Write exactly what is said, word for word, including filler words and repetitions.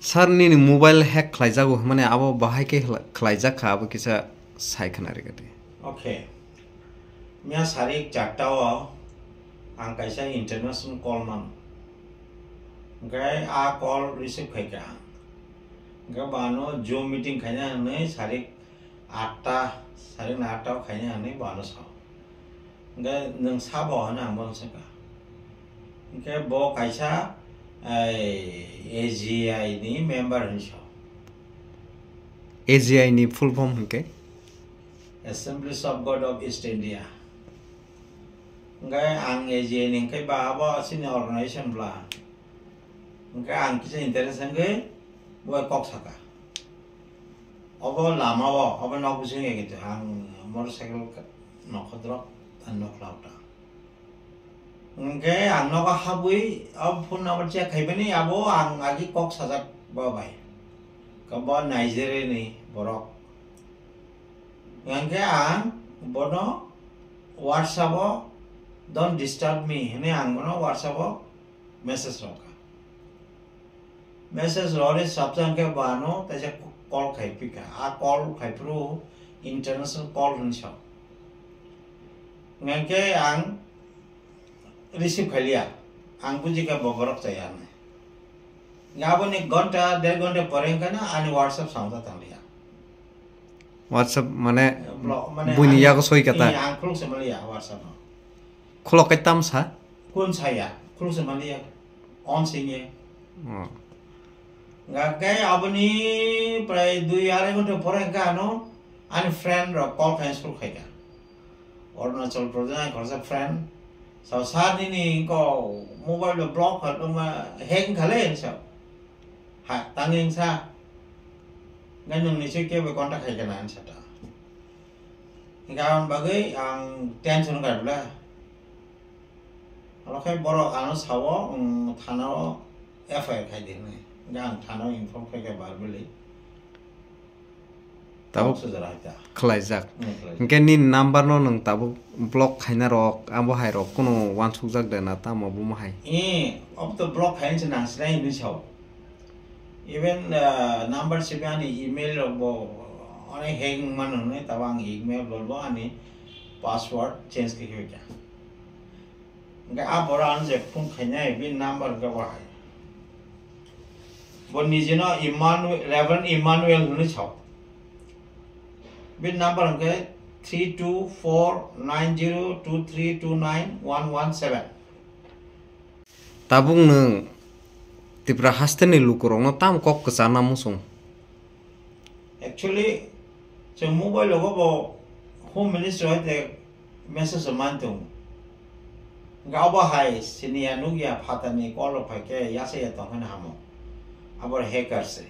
Sir, nini mobile hack khlaijago hwnmani abo bahai khe khla-, khlaijak kha, abo kisa sai khna rwgwdi. Okay. Miya sarik charta o ang kaisa international call mano. Hwnkhe a call receive khai kha ang. Hwnkhe bano Zoom meeting khaina hwnwi sarik atta, sarik na atta o khaina hwnwi bano sao. Hwnkhe nwng sabo hwnwi ang bono swngkha. Hwnkhe bo kaisa, ai, A G I ni member hwnwi sao. A G I ni full form hwnkhe? Assemblies of God of East India. Hwnkhe ang A G I ni hwnkhe ba abo chini organization bla. Hwnkhe ang kisa interest hwnkhe bo kok saka. Obo lama o, obo nok bisingo ya kintu ang motorcycle ka-, nokho drop, ang nok lauta. Hwnkhe ang nogo habwi o phone number check khaibani abo ang agi kok sajak bo bai. Ka bo Nigeria ni borok. Hwnkhe ang bono WhatsApp o "Don't disturb me" hwnwi ang bono WhatsApp o message rwkha. Message rwri sabjang khe bo ano teisa call khai pika. A call khai phuru international call hwnwi sao. Hwnkhe ang receive khailiya. Ang buji kha bo borok chaya hwnwi. Aboni gonta, der gonta pore wngkha na ani WhatsApp sound tangliya. WhatsApp mane Blo-, mane buini ani, yago soi kata. Iya, ang khuluk se maliya WhatsApp no. Khulok kai tam sa? Kun saya, khuluk se maliya. On singye. Oh. Hwnkhe aboni prai dui arai ghonta pore hwnkhe ano ani friend rok call khai suru khaikha. Arunachal Pradesh ni khoroksa friend. Sao, "Sir, nini ko mobile lo block kha, tongma hack wngkha le," sao. "Ha, tangwi wngsa. Ngai nwng ni se kebo contact khaikha na," hinsa ta. Hwnkhe aboni bagwi ang tension wngkha bwle. Oro khe borok ano sao, um, thana o F I R khai di hwnwi. Hwnkhe ang thana o inform khaikha verbally. Tabuk Tabuk sujara hai ta. Khlaijak. Hmm, khlaijak. Hwnkhe nini number no nwng tabuk block khaina rok, abo hai rok kunu wansukjak de na tamo bomo hai? Eh, obo to block khaina se nang sinai hinwi sao. Even, uh, number sibe ani email rok bo onek hack wngmano hinwi, tabo ang email bo, bo ani password change khe khe kha. Hwnkhe a borok ano je phone khainai, bini number hwnkhe bo hai. Bo nijino Emmanuel, Reverend Emmanuel hwnwi sao. Bini number hwnkhe three two four nine zero two three two nine one one seven. Tabuk nwng Tripura hasteni lukurokno tamo kok kwcharna muchung? Actually, chwng mobile logo bo Home Ministry hai te message rok man tongo. Hwnkhe abo hai siniya nukya phatarni call rok phai khe yasa ya tong phano hamo. Abo hacker se.